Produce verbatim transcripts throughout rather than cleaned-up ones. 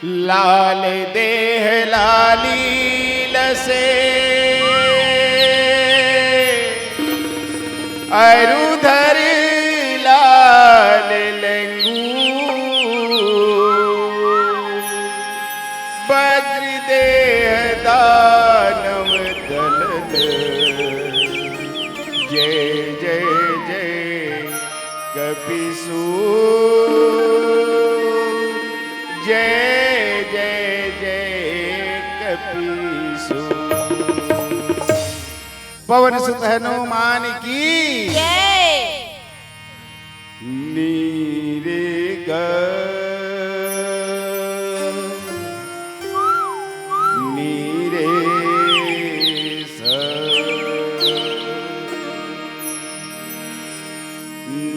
लाल देह लाली लसे, अरु धर लाल लेंगू। वज्र देह दानव दल, जय जय जय कपिसूर, जय जय जय कपिसूर। पवन सुत हनुमान की। जय। नीरे ग, नीरे स।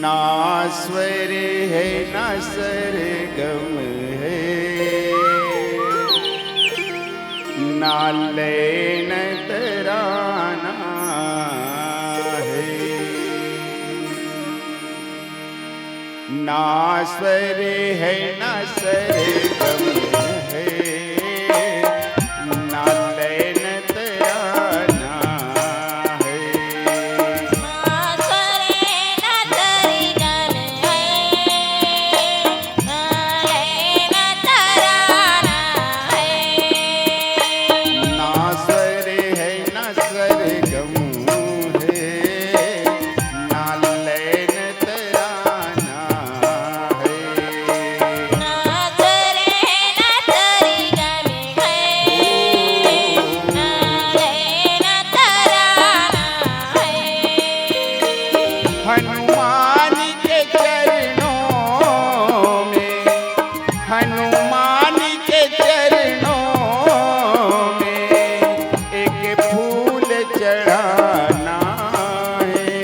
ना स्वर है, ना सरगम है, ना लय न तराना है। ना स्वर है, ना सरगम है, ना लय न तराना है। ना स्वर है, ना सरगम है, ना लय न तराना है। ना स्वर है, ना सरगम है, ना लय न तराना है। ना स्वर है, ना सरगम है, ना लय न तराना है। हनुमान के चरणों में, हनुमान के चरणों में एक फूल चढ़ाना है।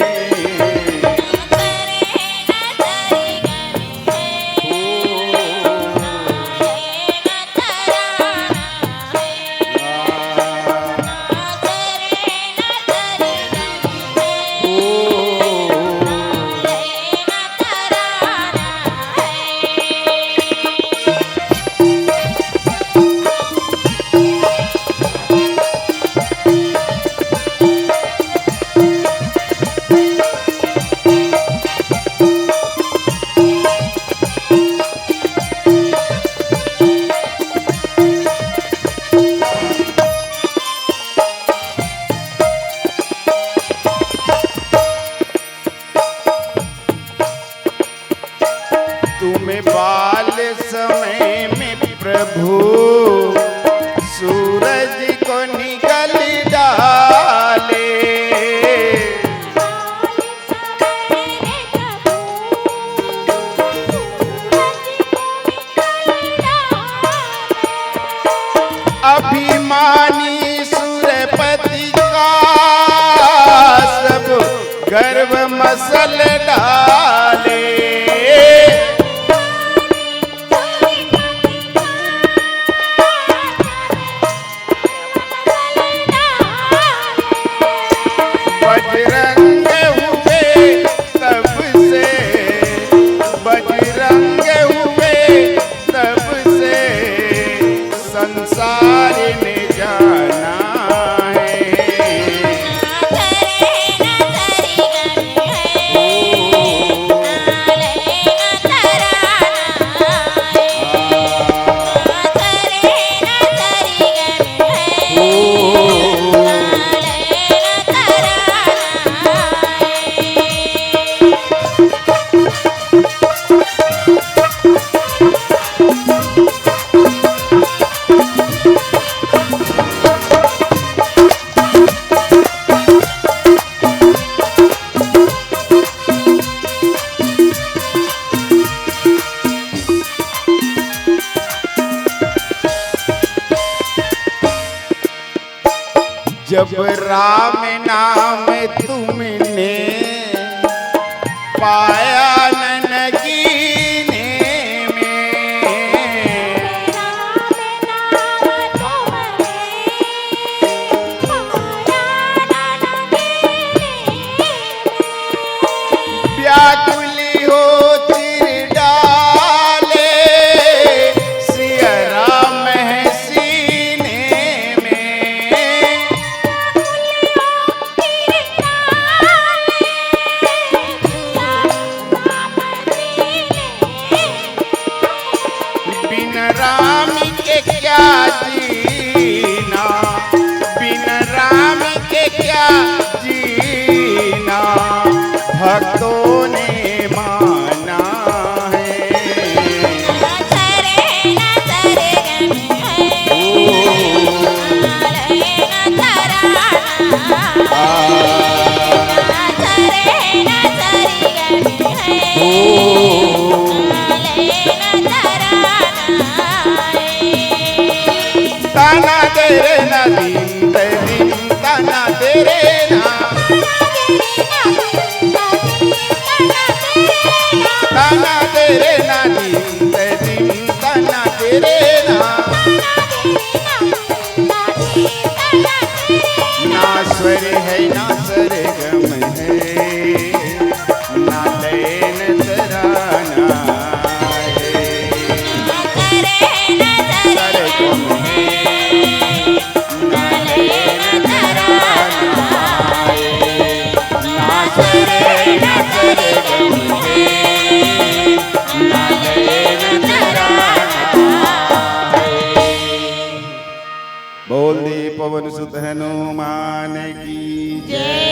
तुम्हें बाल समय में प्रभु सूरज को निगल डाले। अभिमानी सुरपति का सब गर्व मसल डाले। बजरंग हुए तब से, बजरंग हुए तब से संसार ने जाना है। जब राम नाम तुमने पाया नगीने में, व्याकुली हो चिर डाले, सिया राम के क्या जीना, बिन राम के क्या जीना, भक्तों ने माना है। ताना दे रे ना दिन ते दिन, ताना दे रे ना। ताना दे रे ना दिन ते दिन, ताना दे रे ना। ना स्वर है, ना सरगम है, ना लय न तराना है। सरगम है, ना लय न तराना है। ना स्वर है, ना सरगम है, ना लय न तराना है। बोल दे पवन सुत हनुमान की जय।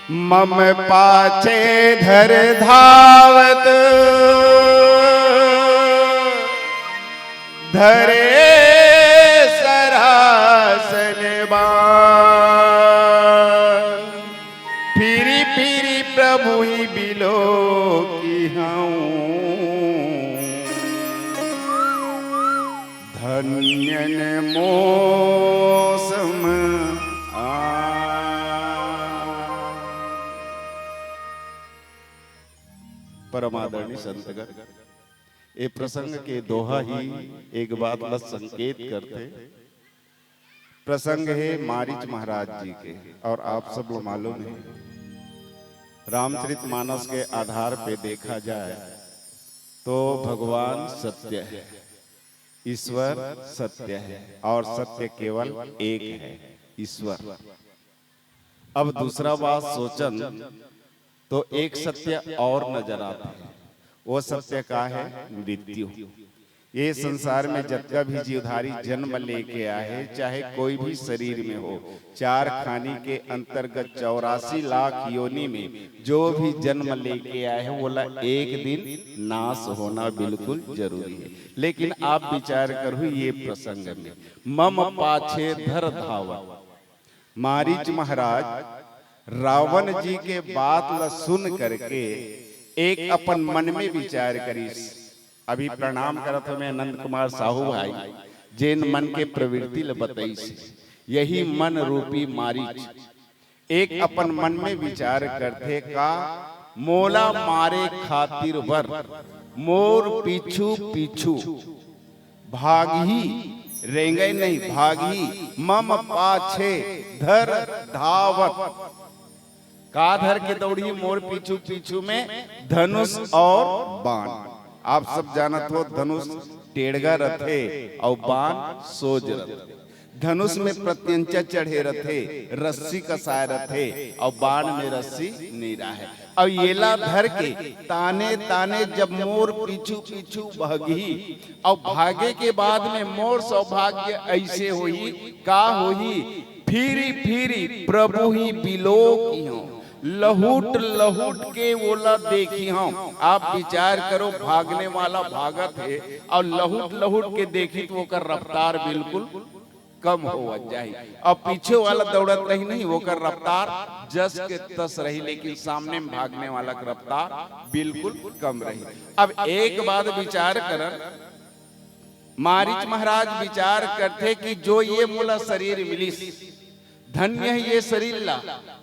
मम पाछे धर धावत, धरे सरासन बान। फिरि फिरि प्रभु ही बिलोकिहौं, धन्य न मौसम आ। परम आदरणीय संतगण, ए प्रसंग के दोहा ही एक बात ला संकेत करथे। प्रसंग हे मारीच महाराज जी के, और आप सब ला मालूम हे, रामचरित मानस के आधार पे देखा जाए तो भगवान सत्य है, ईश्वर सत्य है, और सत्य केवल एक है, ईश्वर। अब दूसरा बात सोचन तो एक सत्य और नजर आता है। वो सत्य का है? मृत्यु। ये संसार में जतका भी जीवधारी जन्म लेके आए, चाहे कोई भी शरीर में हो, चार खानी के अंतर्गत चौरासी लाख योनि में जो भी जन्म लेके आए हैं, वोला एक दिन नाश होना बिल्कुल जरूरी है। लेकिन आप विचार करहु ये प्रसंग में, मम पाछे धर धावत, मारीच महाराज रावण जी के बात ला सुन करके एक अपन मन में विचार करिस। अभी प्रणाम करत हौं मैं आनंद कुमार साहू भाई, जेन मन के प्रवृत्ति ला बतइस, यही मन रूपी मारीच एक अपन मन में विचार करथे का, मोला मारे खातिर बर मोर पीछू पीछू भागही, रेंगय नहीं, भागही, मम पाछे धर धावत। का धर के दौड़ही? मोर पीछू पीछू में धनुष और बाण। आप सब जानत हो, धनुष टेड़गा रथे और बाण सोज रथे। धनुष में प्रत्यंचा चढ़े रथे, रस्सी कसाय रथे, और बाण में रस्सी नइ राहे। और येला धर के ताने ताने जब मोर पीछू पीछू भगही, और भागे के बाद में मोर सौभाग्य ऐसे होही, का होही, फिरी फिरी प्रभु ही बिलोकिहौं, लहुट लहुट के ओला देखिहौं। आप विचार करो, भागने वाला भागत हे और लहुट लहुट के देखी तो ओकर रफ्तार बिल्कुल कम होवत जाही। अब पीछे वाला दौड़त रही नहीं, ओकर रफ्तार जस के तस रही, लेकिन सामने में भागने वाला के रफ्तार बिल्कुल कम रही। अब एक बात विचार करन, मारीच महाराज विचार करथे कि जो ये मोला शरीर मिलिस, धन्य है ये शरीर ला।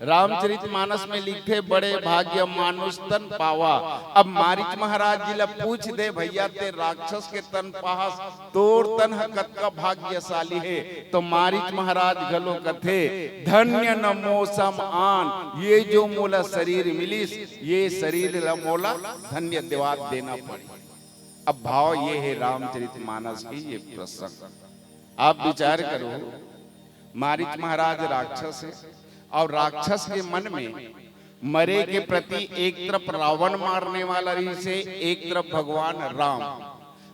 रामचरित मानस में लिखथे, बड़े भाग्य मानुष तन पावा। अब मारीच महाराज जी ला पूछ दे, भैया ते राक्षस के तन पाहस, तोर तन ह कतका भाग्यशाली हे। तो मारीच महाराज घलो कथे, धन्य न मौसम आन, ये जो मोला शरीर मिलिस, ये शरीर ला मोला धन्यवाद देना पड़ी। अब भाव ये हे रामचरित मानस के ये प्रसंग। आप विचार करो, मारीच महाराज राक्षस हे और राक्षस के मन में मरे के प्रति एक तरफ रावण मारने वाला रहिस हे, एक तरफ भगवान राम।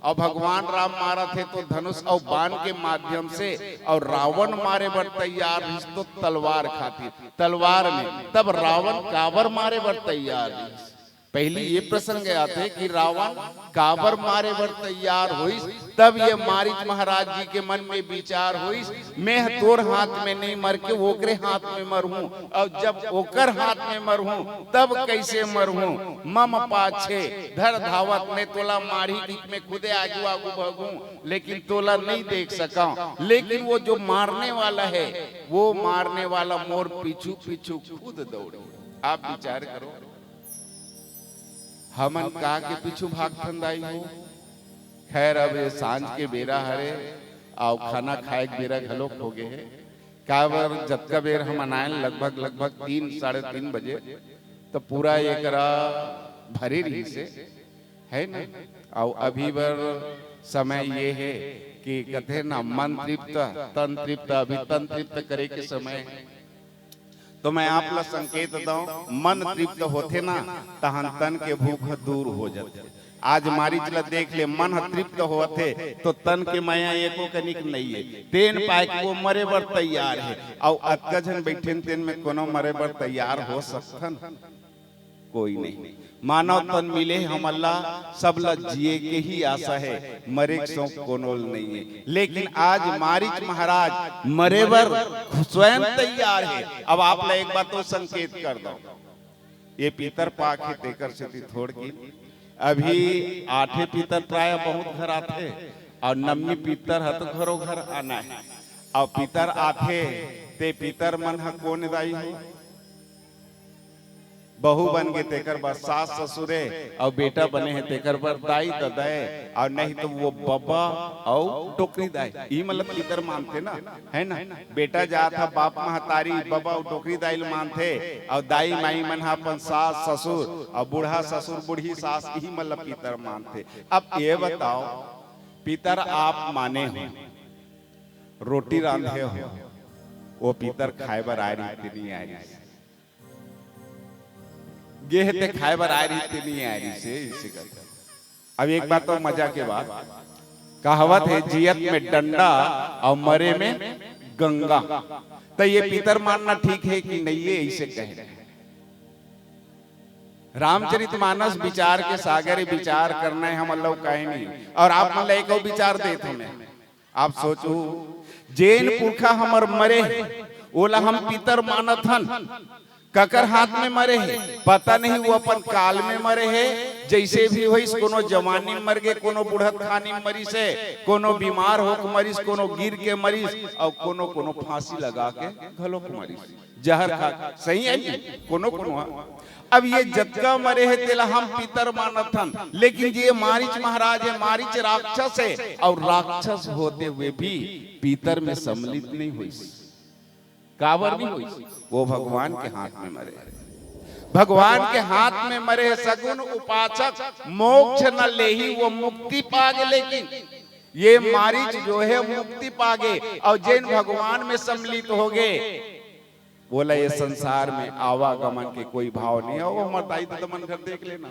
अउ भगवान राम मारत हे तो धनुष अउ बाण के माध्यम से, अउ रावण मारे बर तैयार रिहिस तो तलवार खातिर, तलवार में। तब रावण काबर मारे बर तैयार रिहिस? पहली ये प्रसंग आथे कि रावण काबर मारे बर तैयार होइस। तब ये मारीच महाराज जी के मन में विचार होइस, मैं ह तोर हाथ में नहीं मर के ओकरे हाथ में मरहूं, अउ जब ओकर हाथ में मरहूं तब कैसे मरहूं? मम पाछे धर धावत, मैं तोला मारही कहिके मैं खुदे आगू आगू भगहूं, लेकिन तोला नहीं देख सकंव। लेकिन वो जो मारने वाला है, वो मारने वाला मोर पीछू पीछू खुद दौड़ही। आप विचार करो, हमन का के पीछू भागथन दाई हो? खैर, अब ये सांझ के बेरा हरे, अउ खाना खाए के बेरा घलोक हो गे हे। काबर, जतका बेर हमन आएन, लगभग, लगभग तीन, साढ़े तीन बजे, तो पूरा एकरा भरे रिहिस हे, है ना? अउ अभी बर समय ये हे कि कथे ना, मन तृप्त, तन तृप्त, अभी तन तृप्त करे के समय हे। तो मैं आप ला संकेत दंव, मन तृप्त होथे ना, तहन तन के भूख ह दूर हो जाथे। आज मारीच ला देख ले, मन ह तृप्त होवत हे, तो तन के मया एको कनिक नइये। तेन पाए के वो मरे बर तैयार हे, अउ अतका झन बइठेन, तेन में कोनो मरे बर तैयार हो सकथन? कोई नहीं। मानव तन मिले हमन ला, सब ला जिए के ही आशा हे, मरे के शौक कोनो ल नइये। लेकिन आज मारीच महाराज मरे बर स्वयं तैयार हे। अब आप ला एक बात तो संकेत कर दंव, ये पितर पाक हे, तेकर सेती थोड़ के अभी आठे पितर प्राय बहुत घर आथे, अउ नवमी पितर ह तो घरो घर आना हे। अउ पितर आथे, ते पितर मन ह कोन दाई हो? बहू बन गे तेकर बर सास ससुर हे, अउ बेटा बने हे तेकर बर दाई ददा हे, अउ नहीं तो वो बबा अउ डोकरी दाई, ई मतलब पितर मानथे ना, है ना? बेटा जात ह बाप महतारी, बबा अउ डोकरी दाई ल मानथे, अउ दाई माई मन ह अपन सास ससुर अउ बूढ़ा ससुर बूढ़ी सास, इही मतलब पितर मानथे। अब ये बताओ, पितर आप माने हो, रोटी रांधे हो, वो पितर खाए बर आए रहिस ते नहीं आए रहिस? गे हे ते खाए बर आए रहिस ते नहीं आए रहिस हे, इसे करके। अब एक बात तो मजा के बात, कहावत हे, जियत में डंडा अउ मरे में गंगा। तो ये पितर मानना ठीक हे कि नहीं हे, इसे कहे। रामचरित मानस विचार के सागर हे, विचार करना हे हमन ला, कहे नहीं। अउ आप मन ला एक अउ विचार देत हों मैं, आप सोचो, जेन पुरखा हमर मरे हे, ओला हम पितर मानत हन। ककर हाथ में मरे हे, पता नहीं, वो अपन काल में मरे हे, जइसे भी होइस, कोनो जवानी में मर गे, कोनो बुढ़त खानी में मरिस हे, कोनो बीमार होके मरिस, कोनो गिर के मरिस, अउ कोनो, कोनो फांसी लगा के घलोक मरिस, जहर खा के, सही हे जी, कोनो, कोनो ह। अब ये जतका मरे हे, तेला हम पितर मानत हन, लेकिन जे मारीच महाराज हे, मारीच राक्षस हे, अउ राक्षस होते हुए भी पितर में सम्मिलित नहीं होइस। काबर नहीं होइस? वो भगवान के हाथ में मरे हे। भगवान के हाथ में मरे हे। सगुन उपासक मोक्ष न लेही, वो मुक्ति पागे, लेकिन ये मारीच जो हे मुक्ति पागे, अउ जेन भगवान में सम्मिलित हो गे, बोला, ये संसार में आवागमन के कोई भाव नहीं हे। वो हमर दाई ददा मन घर देख लेना,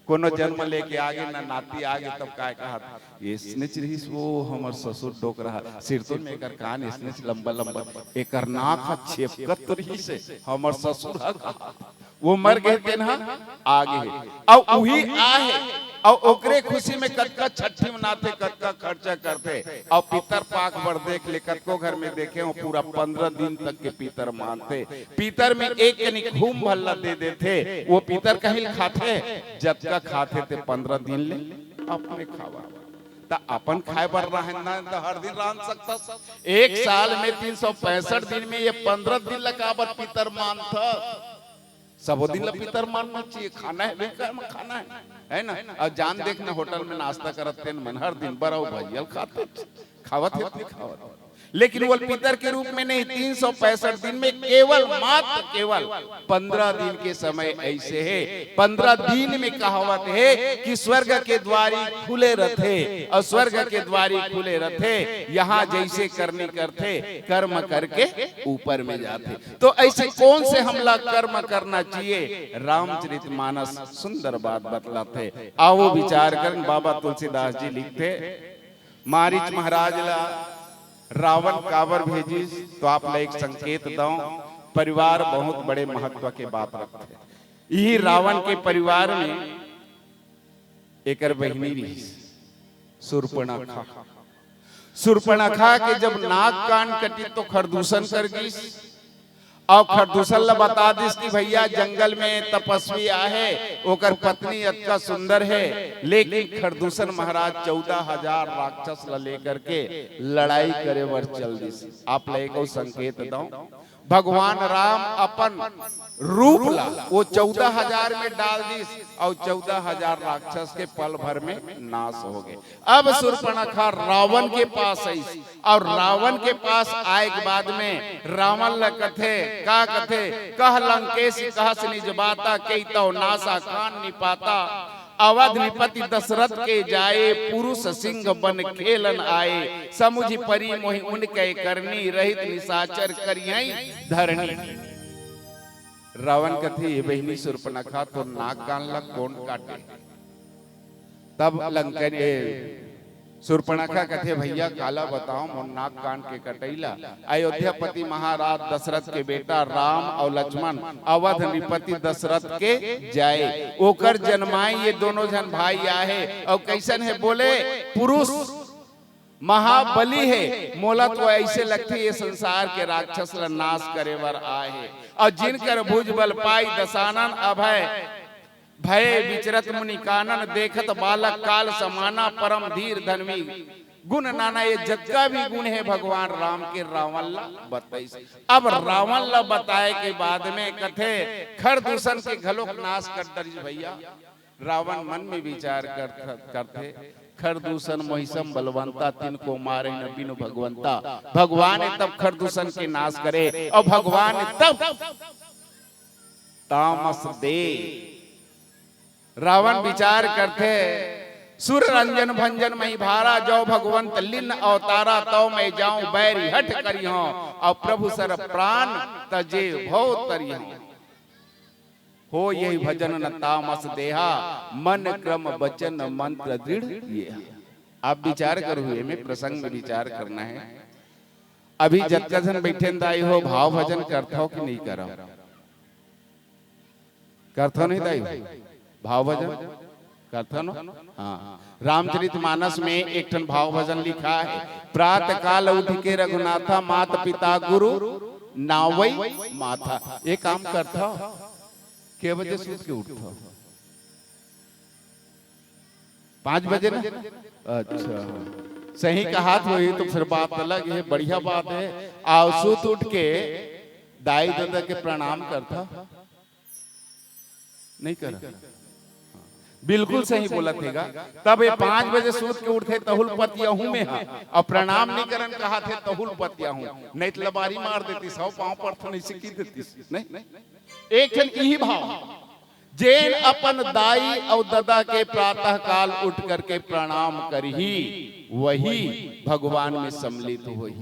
कोनो जन्म लेके आगे ना, नाती आगे, तब काय कहत, "एसनेच रहिस वो हमर ससुर डोकरा, सिरतोन में एकर कान एसनेच लंबा लंबा, एकर नाक ह छेपकत तो रहिस हे, हमर ससुर ह कहत।" वो मर गे, तेन ह आगे हे, अउ उही आहे, अउ ओकरे खुशी में कतका छट्ठी मनाथे, कतका खर्चा करथे। अउ पितर पाख बर देख ले, कतको घर में देखे हो, पूरा पंद्रह दिन तक के पितर मानथे। पितर में एक कनिक हूम भल्ला दे देथे, वो पितर कहिल खाथे, जतका खाथे ते पंद्रह दिन ले अपने खावा। त अपन खाए बर रांध ना, त हर दिन रांध सकथस। एक साल में तीन सौ पैंसठ दिन में ये पंद्रह दिन ला काबर पितर मानथस? सबो दिन ला पितर मानना चाहिए, खाना हे, बेकार में खाना हे, है ना? अउ जान देखना, होटल में नाश्ता करत तेन मन हर दिन बड़ा भजिया ल खाथे, खावत हे, खावत हे। लेकिन वो पितर के रूप में नहीं, तीन सौ पैंसठ दिन में केवल, मात्र केवल पंद्रह दिन के समय ऐसे है। पंद्रह दिन में कहावत है कि स्वर्ग के द्वारी खुले रथे, और स्वर्ग के द्वारी खुले रथे, यहाँ जैसे करनी करथे, कर्म करके ऊपर में जाथे। तो ऐसे कौन से हमला कर्म करना चाहिए? रामचरित मानस सुंदर बात बतलाथे। आवो विचार करन। बाबा तुलसीदास जी लिखथे, मारीच महाराज ला रावण काबर भेजिस, तो आप ला एक संकेत दंव। परिवार बहुत बड़े महत्व के बात रखथे। इही रावण के परिवार में एकर बहिनी रिहिस, सुर्पणखा। सुर्पणखा के जब नाक कान कटिस तो खरदूषण कर गिस, अउ खरदूषण ला बता दिस कि भैया, जंगल में तपस्वी आहे, ओकर पत्नी अतका सुंदर है। लेकिन खरदूषण महाराज चौदह हजार राक्षस ला लेकर के लड़ाई करे बर चल दिस। आप ला एक अउ संकेत दंव, भगवान राम अपन रूप ला वो चौदह हजार में डाल दिस, अउ चौदह हजार राक्षस के पल भर में नाश हो गे। अब सुर्पणखा रावण के पास आइस, अउ रावण के पास आए के बाद में रावण ला कथे, का कथे? "कह लंकेश कहस निज बाता, केई तव नासा कान निपाता। अवध नृपति दशरथ के जाए, पुरुष सिंह बन खेलन आए। समुझि परी मोहि उनके करनी, रहित निशाचर करिहैं धरनी।" रावण कथे, "ये बहिनी सुर्पणखा, तोर नाक कान ला कोन काटे?" तब लंकन, ए, सुर्पणखा कथे, "भैया, काला बतावंव मोर नाक कान के कटई ला? अयोध्यापति महाराज दशरथ के बेटा राम अउ लक्ष्मण अवध नृपति दशरथ के जाए, ओकर जनमाए ये दोनों झन भाई आहे, अउ कइसन हे बोले, पुरुष महाबली हे, मोला तो ऐसे लगथे ये संसार के राक्षस ला नाश करे बर आए हे। अउ जिनकर भुज बल पाई दसानन अभय भय विचरत मुनि कानन, देखत बालक काल समाना, परम धीर धनवी गुण नाना।" ये जतका भी गुण हे भगवान राम के, रावण ला बताइस। अब रावण ला बताए के बाद में कथे, "खरदूषण के घलोक नाश कर डरिस भैया।" रावण मन में विचार कर, करथे, "खरदूषण मोहि सम बलवंता, तिनको मारहिं न बिनु भगवंता।" भगवान तब खरदूषण के नाश करे, अउ भगवान तब तामस दे। रावण विचार करथे, "सुर रंजन भंजन महि भारा, जौ भगवंत लीन अवतारा, तौ मैं जाऊं बैरी हठ करिहौं, अउ प्रभु सर प्राण तजे भव तरिहौं। हो यहि भजन न तामस देहा, मन क्रम वचन मंत्र दृढ़ येहा।" आप विचार करो, एमे प्रसंग में विचार करना हे। अभी जतका झन बइठे हन दाई हो, भाव भजन करथव कि नइ करव? करथव नहीं दाई? भाव भजन करथव न? हाँ। रामचरित मानस में एक ठन भाव भजन लिखा हे, "प्रात काल उठ के रघुनाथा, मात पिता गुरु नावई माथा।" ये काम करथव? के बजे सूत के उठथव? पाँच बजे ना? अच्छा, सही कहात हो, ये तो फिर बात अलग हे, बढ़िया बात हे। अउ सूत उठ के दाई ददा के प्रणाम करथव? नहीं करा। बिल्कुल सही बोलत हे गा। तब ये पाँच बजे सूत के उठथे, तहुल पतियाहूं मैं हा, अउ प्रणाम नहीं करन कहाथे, तहुल पतियाहूं, नहीं तो लबारी मार देतिस, सौ पाँव परथन, ऐसे की देतिस, नहीं? एक ठन इही भाव, जेन अपन दाई अउ ददा के प्रातः काल उठ करके प्रणाम करही, वही भगवान में सम्मिलित होही,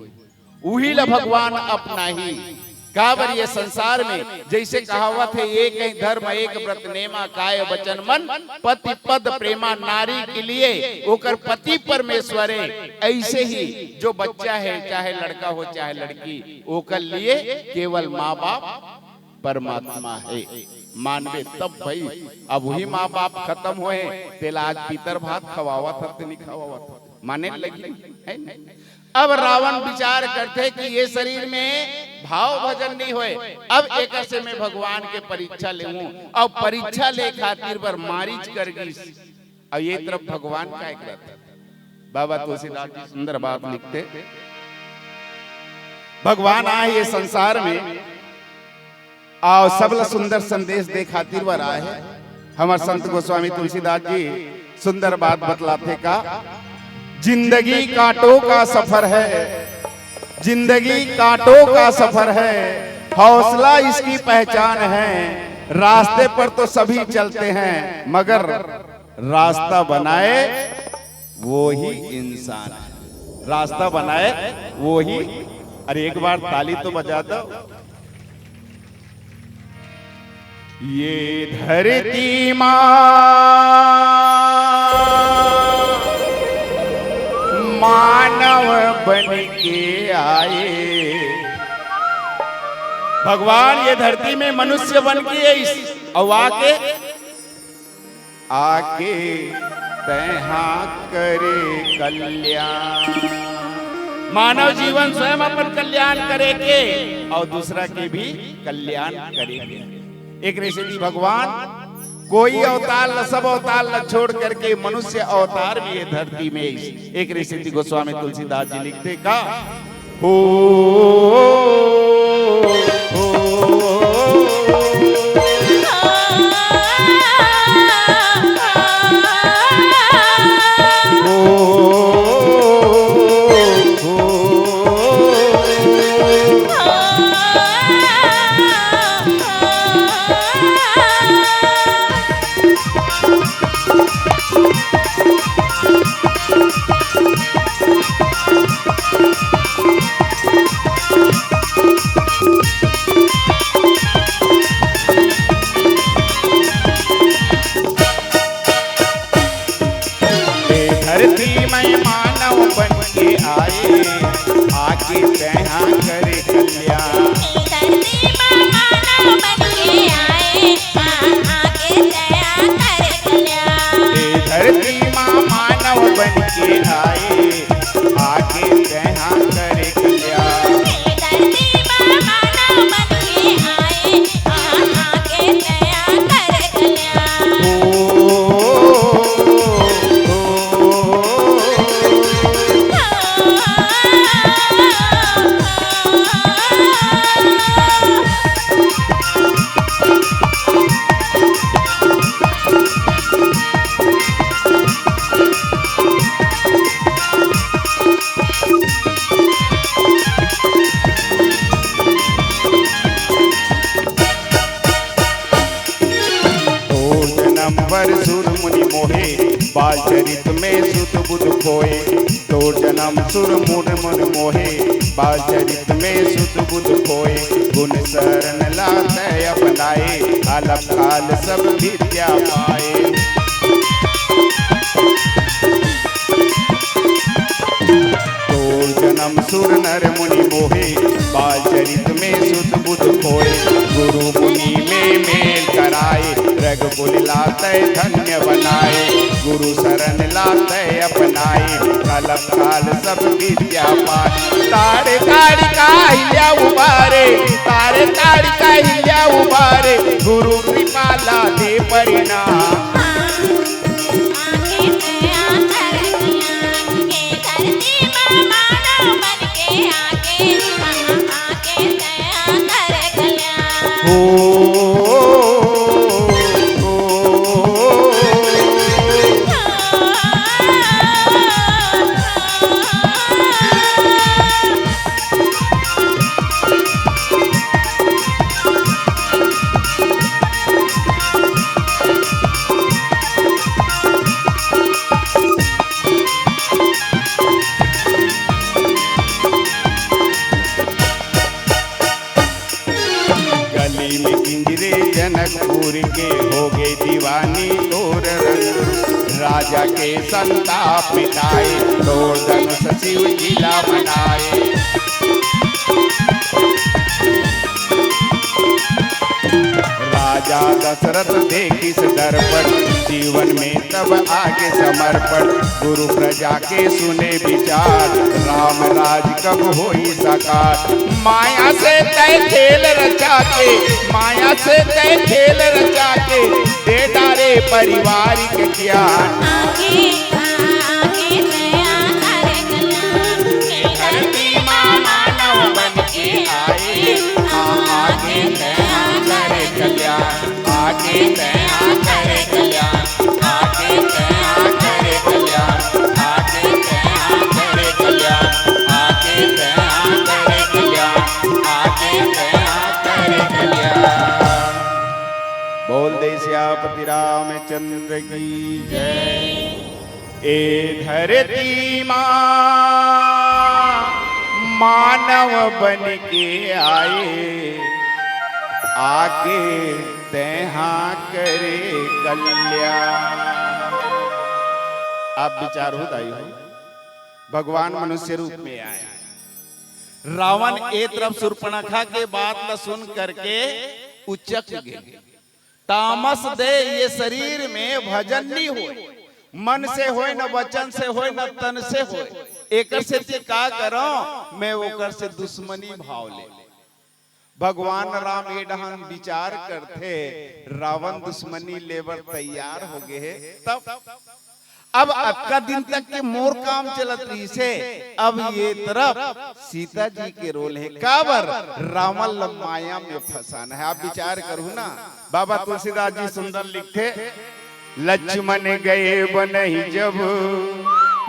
उही ला भगवान अपनाही। काबर ये संसार में जैसे कहावत हे, "एक ही धर्म एक व्रत नेमा, काय वचन मन पति पद प्रेमा।" नारी के लिए ओकर पति परमेश्वर हे, ऐसे ही जो बच्चा हे, चाहे लड़का हो चाहे लड़की, ओकर लिए केवल माँ बाप परमात्मा हे। मानबे तब भई, अब उही माँ बाप खतम होए, तेला आज पितर भात खवावत हत, नहीं खवावत हत, माने लगी, है नहीं? अब रावण विचार करथे कि ये शरीर में भाव भजन नहीं होए, अब एकर से मैं भगवान के परीक्षा लेहूं, अउ परीक्षा ले खातिर बर मारीच कर गिस। अउ ये तरफ भगवान काय करत? बाबा तुलसीदास जी सुंदर बात लिखथे, भगवान आए ये संसार में, अउ सबला सुंदर संदेश दे खातिर बर आए हे। हमर संत गोस्वामी तुलसीदास जी सुंदर बात बतलाथे का, "जिंदगी कांटों का सफर है, जिंदगी कांटों का सफर है, हौसला इसकी पहचान है। रास्ते पर तो सभी चलते हैं, मगर रास्ता बनाए वो ही इंसान है। रास्ता बनाए वो ही। अरे, एक बार ताली तो बजा दो। ये धरती माँ मानव बन के आए। भगवान ये धरती में मनुष्य बन के आइस, अउ आके, आके तैहा करे कल्याण। मानव जीवन स्वयं अपन कल्याण करे के अउ दूसरा के भी कल्याण करे के। एकरे सेती भगवान कोई अवतार ल, सब अवतार ल छोड़ करके मनुष्य अवतार में ये धरती में आइस। एकरे सेती गोस्वामी तुलसीदास जी लिखथे का, हो, हो, ए धरती में मानव बन के आए, आके तैहा करे कल्याण। ए धरती में मानव बन के आए, आ, आके तैहा करे कल्याण। ए धरती में मानव बन के आए, आके तैहा करे कल्याण। ए धरती में मानव बन के आए, आ, आके तैहा करे कल्याण। ओ, ओ, ओ, तोर जनम बर सुर मुनि मोहे, बाल चरित में सुध बुध खोए। तोर जनम सुर मुनि मोहे, बाल चरित में सुध बुध खोए। गुन सरन ला तै अपनाए, अलप काल सब विद्या पाए। तोर जनम सुर नर मुनि मोहे, बाल चरित में सुध बुध खोए। गुरु मुनि में मेल कराए, रघुकुल ला तै धन्य बनाए। गुरु सरन ला तै अपनाए, अलप काल सब विद्या पाए। तारे तारिका हिल्या उबारे, तारे तारिका हिल्या उबारे, गुरु कृपा ला दे परिणाम। गली में किंजरे जनकपुर के, होगे दीवानी तोर रंग। राजा के संताप मिटाए, तोर धनुष शिव जी ला बनाए। राजा दशरथ देखिस दर्पण, जीवन में तब आगे समर्पण। गुरु प्रजा के सुने विचार, राम राज कब होई साकार। माया से तै खेल रचा के, माया से तै खेल रचा के, दे डारे पारिवारिक ज्ञान। आगे, आगे तैया करे कल्याण। ए धरती माँ मानव बन के आए, आगे तैया करे कल्याण। आगे तैया करे कल्याण, आगे तैया करे कल्याण, आगे तैया करे कल्याण, आगे तैया रामचंद्र की जय। ए धरती मा मानव बन के आए, आके तेहा करे कल्याण। आप विचार हो दाई हो, भगवान मनुष्य रूप में आए। रावण ए तरफ शूर्पणखा के बात ल सुन करके उचक गे। तामस दे ये शरीर में भजन नहीं होय, मन से होय, न वचन से होय, न तन से होय। एकर सेती का करंव, मैं ओकर से दुश्मनी भाव ले। भगवान राम ए डहन विचार करथे, रावण दुश्मनी लेबर तैयार हो गे हे। तब अब अतका दिन तक के मोर काम चलत रहिसे, अब ये तरफ सीता जी के रोल हे। काबर? रावण ल माया में फंसाना हे। आप विचार करहू ना, बाबा तुलसीदास जी सुंदर लिखथे, लक्ष्मण गए बनहि जब,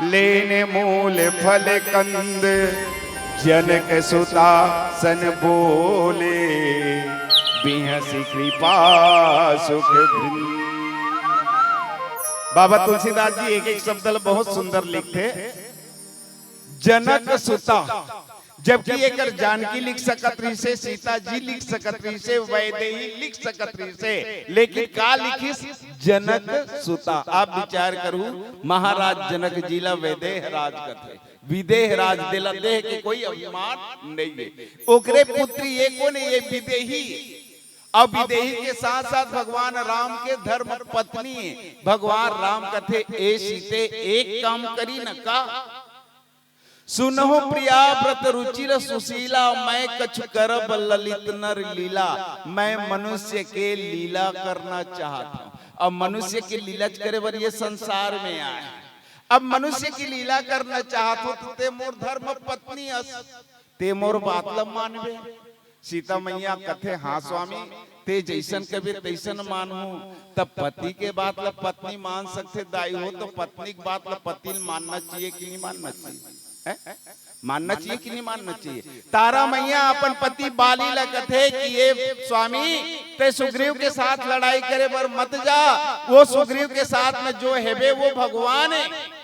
लेने मूल फल कंद, जनक सुता सन बोले, बिहसि कृपा सुख वृंद। बाबा तुलसीदास जी एक एक शब्द ल बहुत सुंदर लिखथे। जनक सुता, जबकि एकर जानकी लिख सकत रहिसे, सीता जी लिख सकत रहिसे, वैदेही लिख सकत रहिसे, लेकिन का लिखिस? जनक सुता। आप विचार करहू, महाराज जनक जी ला वैदेह राज कथे, विदेह राज, देला देह के कोई अभिमान नहीं है। ओकरे पुत्री ये कोन हे? ये विदेही। अब विदेही के साथ साथ भगवान राम के धर्म पत्नी हे। भगवान राम कथे, ए सीते, एक काम करी न का? सुनहु प्रिया व्रत रुचिर सुशीला, मैं कछु करब ललित नर लीला। मैं मनुष्य के लीला करना चाहत हंव। अब मनुष्य के लीला करे बर ये संसार में आए। अब मनुष्य की लीला करना चाहत हंव, तो ते मोर धर्म पत्नी अस, ते मोर बात ल मानबे। सीता मैया कथे, हाँ स्वामी, ते जइसन कबे तइसन मानहूं। तब पति के बात ल पत्नी मान सकथे दाई हो, तो पत्नी के बात ल पति ल मानना चाहिए कि नहीं मानना चाहिए? हैं? मानना चाहिए कि नहीं मानना चाहिए? तारा मैया अपन पति बाली ल कथे कि ये स्वामी, ते सुग्रीव के साथ लड़ाई करे बर मत जा, वो सुग्रीव के साथ में जो हेबे वो भगवान हे।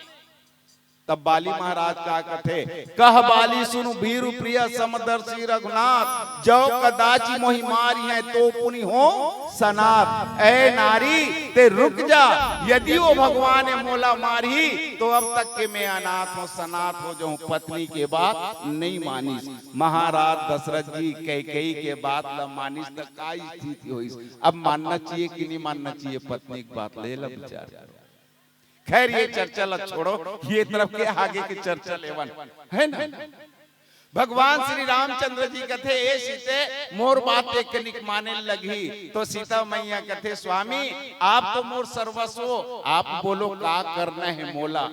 तब बाली महाराज का कथे, कह बाली सुनु भीरु प्रिय समदर्शी रघुनाथ, जौ कदाचि मोहि मारिहैं तो पुनि हों सनाथ। ए नारी, ते रुक जा, यदि वो भगवान हे मोला मारही, तो अब तक के मैं अनाथ हों, सनाथ हो जाहूं। पत्नी के बात नहीं मानिस। महाराज दशरथ जी कैकेयी के बात ल मानिस त का स्थिति होइस? अब मानना चाहिए कि नहीं मानना चाहिए पत्नी के बात ल? ये ला विचार करो। खैर, ये चर्चा ला छोड़ो, ये तरफ के आगे के चर्चा लेवन, है ना? भगवान श्री रामचंद्र जी कथे, ए सीते, मोर बात एक कनिक माने लगही। तो सीता मैया कथे, स्वामी, आप तो मोर सर्वस्व हो, आप बोलो का करना हे मोला।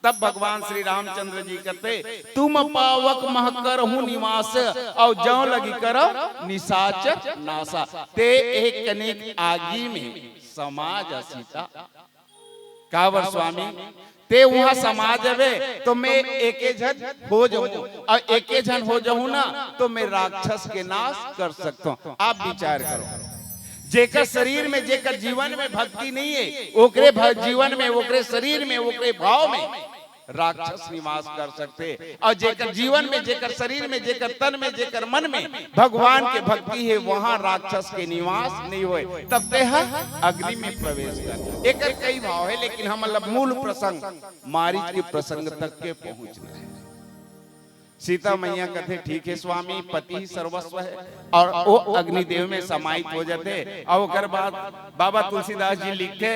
तब भगवान श्री रामचंद्र जी कथे, तुम पावक मह करहु निवास, अउ जौ लगी करौ निशाचर नासा। ते एक कनिक आगी में समा जा सीता। काबर स्वामी, ते उहां समा जाबे तो मैं एके झन हो जाहूं, अउ एके झन हो जाहूं ना तो मैं राक्षस के नाश कर सकता हूं। आप विचार करो, जेकर शरीर में, जेकर जीवन में भक्ति नहीं है, ओकरे भ-, जीवन में, ओकरे शरीर में, ओकरे भाव में राक्षस निवास कर सकथे। अउ जेकर जीवन में, जेकर शरीर में, जेकर तन में, जेकर मन में भगवान के भक्ति हे, वहां राक्षस के निवास नहीं होय। तब तेहा अग्नि में प्रवेश कर। एकर कई भाव हे, लेकिन हमन ला मूल प्रसंग, मारीच के प्रसंग तक के पहुंचना हे। सीता मैया कथे, ठीक हे स्वामी, पति ही सर्वस्व हे, अउ वो अग्निदेव में समाहित हो जाथे। अउ ओकर बाद बाबा तुलसीदास जी लिखथे,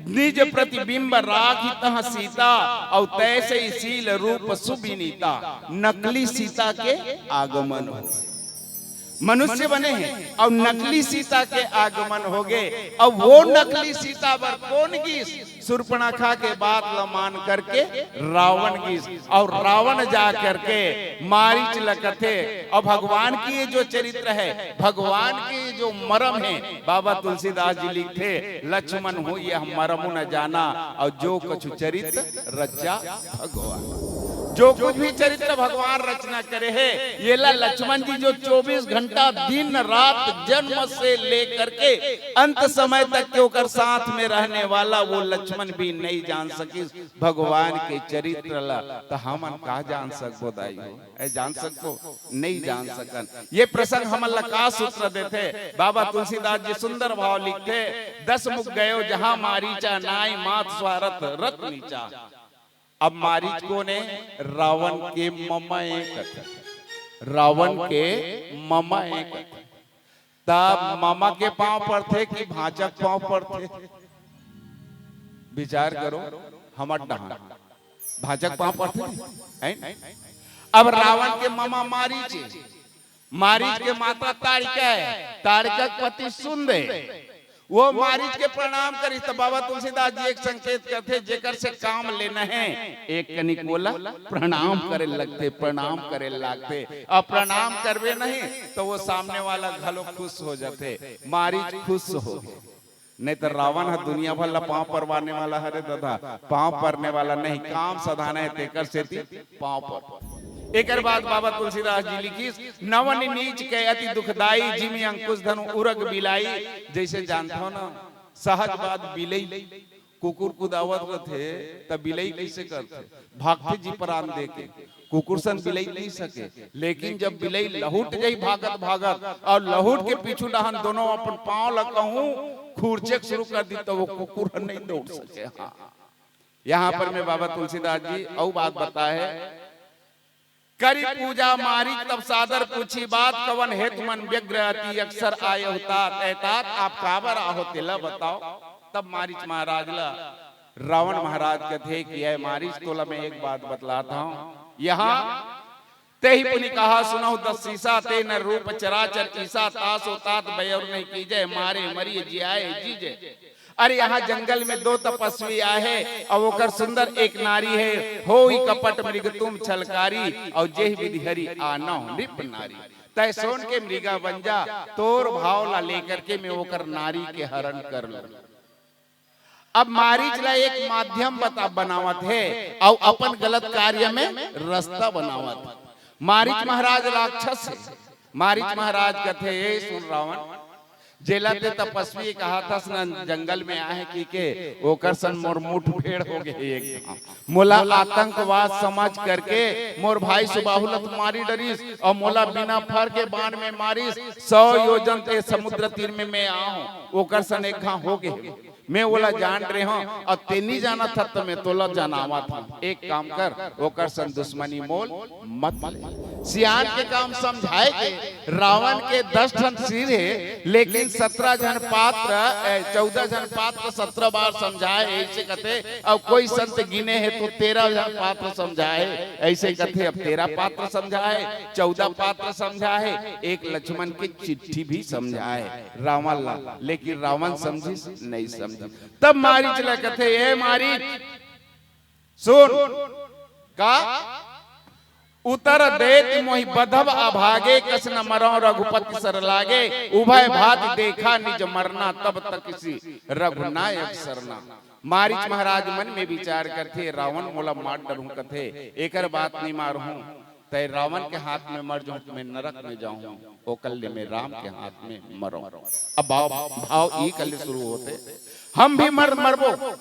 निज प्रतिबिंब राखी तह सीता, अउ तैसे ही शील रूप सुविनीता। नकली सीता के आगमन हो, मनुष्य बने हे अउ नकली सीता के आगमन हो गे। अउ वो नकली सीता बर कोन गिस? शूर्पणखा के बात ल मान करके रावण गिस, अउ रावण जा करके मारीच ल कथे। अउ भगवान के ये जो चरित्र हे, भगवान के ये जो मरम हे, बाबा तुलसीदास जी लिखथे, लक्ष्मण हो यह मरम न जाना, अउ जो कछु चरित्र रचा भगवान। जो कुछ भी चरित्र भगवान रचना करे हे, येला लक्ष्मण जी जो चौबीस घंटा दिन रात जन्म से लेकर के अंत समय तक के ओकर साथ में रहने वाला वो लक्ष्मण भी नहीं जान सकिस भगवान के चरित्र ला, त हमन का जान सकबो दाई हो? ए, जान सकबो? नहीं जान सकन। ये प्रसंग हमन ला का सूत्र देथे? बाबा तुलसीदास जी सुंदर भाव लिखथे, "दस मुख गयो जहां मारीचा, नाई मात स्वारथ रत नीचा।" अब मारीच कोन हे? रावण के ममा ए कथे। रावण के ममा ए कथे। त ममा के पांव पड़थे कि भांचा के पांव पड़थे? विचार करो, हमर डहान भांचा के पांव पड़थे नहीं? हैं? अब रावण के ममा मारीच हे, मारीच के माता ताड़िका हे, ताड़िका के पति सुंद हे। वो मारीच के प्रणाम करिस, त बाबा तुलसीदास जी एक संकेत करथे, जेकर से काम लेना हे, एक कनिक ओला प्रणाम करे लगथे, प्रणाम करे लगथे। अब प्रणाम करबे नहीं, त वो सामने वाला घलो खुश हो जाथे। मारीच खुश हो गे। नहीं त रावण ह दुनिया भर ला पांव परवाने वाला हरे ददा, पांव परने वाला नहीं, काम सधाना हे, तेकर सेती पांव पर। एकर बाद बाबा तुलसीदास जी लिखिस, "नवन नीच के अति दुखदाई, जिमि अंकुश धनु उरग बिलाई।" जैसे जानथो ना, सहज बात बिलई, कुकुर कुदावत रथे, त बिलई कैसे करथे? भागथे जी प्राण दे के। कुकुर सन बिलई नहीं सके, लेकिन जब बिलई लहुट जाई भागत भागत, और लहुट के पीछू डहान दोनों अपन पांव ला कहूं खुरचे के शुरू कर दी, त वो कुकुर ह नहीं दौड़ सके। हाँ, यहाँ पर में बाबा तुलसीदास जी अउ बात बताए हे, "करी पूजा मारीच तब सादर पूछी बात, कवन हेतु मन व्यग्र अति अकसर आए हो तात, ए तात आप काबर आहो तेला बताओ।" तब मारीच महाराज ला रावण महाराज कथे कि, "ए मारीच, तोला मैं एक बात बतलात हूं, यहाँ तेहि पुनि कहा सुनहु दस सीसा, ते नर रूप चराचर ईसा, तासो तात बयरु नहीं कीजे, मारे मरिय जियाए जीजे।" अरे, यहाँ जंगल में दो तपस्वी आहे, अउ ओकर सुंदर एक नारी हे, होई कपट मृग तुम छलकारी, अउ जेहि विधि हरि आनहु नृप नारी। तय सोन के मृगा बन जा, तोर भाव ला लेकर के मैं ओकर नारी के हरण कर लूं। अब मारीच ला एक माध्यम बता, बनावत हे, अउ अपन गलत कार्य में रास्ता बनावत। मारीच महाराज राक्षस हे। मारीच महाराज कथे, "ए सुन रावण, जेला ते तपस्वी कहाथस न, जंगल में आहे की के, ओकर सन मोर मुठभेड़ हो गे एक घांव। मोला आतंकवाद समझ करके मोर भाई सुबाहु ल त मारी डरिस, अउ मोला बिना फर के बाण में मारिस, सौ योजन ते समुद्र तीर में मैं आहूं, ओकर सन एक घांव हो गे।" मैं ओला जान रहे हूं, अउ ते नी जानत हस, त मैं तोला जनावत हूं। एक काम कर, ओकर सन दुश्मनी मोल मत ले। सियान के काम समझाए के, रावण के दस ठन सिर हे, लेकिन सत्रह झन पात्र, ए, चौदह झन पात्र सत्रह बार समझाए, ऐसे कथे, अउ कोई संत गिने हे तो तेरह झन पात्र समझाए, ऐसे कथे, अब तेरह पात्र समझाए, चौदह पात्र समझाए, एक लक्ष्मण की चिट्ठी भी समझाए। रावण ला, लेकिन रावण समझिस? नहीं समझिस। तब मारीच ला कथे, "ए मारीच, सुन, का उतर देत मोहि बधब अभागे, कस न मरौ रघुपति सर लागे, उभय भांति देखा निज मरना, तब तकिसी रघुनायक सरना।" मारीच महाराज मन में विचार करथे, "रावण मोला मार डरहूं कथे, एकर बात नहीं मारहूं, तय रावण के हाथ में मर जाऊं तो मैं नरक में जाऊं, ओकर ले मैं राम के हाथ में मरऊं।" अब भाव, भाव ई कले शुरू होथे, हम भी मर, मरबो,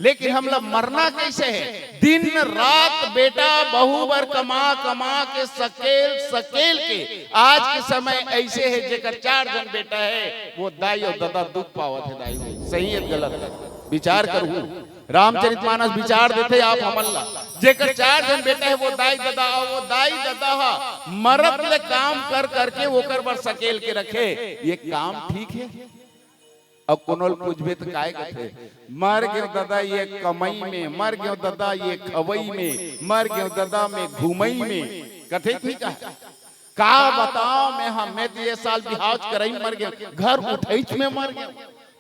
लेकिन हमला मरना कैसे हे? दिन रात बेटा बहू बर कमा कमा के सकेल सकेल के, आज के समय ऐसे हे, जेकर चार झन बेटा हे, वो दाई अउ ददा दुख पावत हे। दाई हो, सही हे गलत, विचार करहू। रामचरित मानस विचार देथे आप हमन ला, जेकर चार झन बेटा हे, वो दाई ददा, अउ वो दाई ददा ह मरत ले काम कर करके ओकर बर सकेल के रखे, ये काम ठीक हे? अउ कोनो ल पूछबे त काय कथे, "मर गेंव ददा ये कमई में, मर गेंव ददा ये खवई में, मर गेंव ददा में घुमई में," कथे कि का? का बताओ मैं, हम मैं तो ये साल बिहाव च करई मर गेंव, घर उठईच में मर गेंव।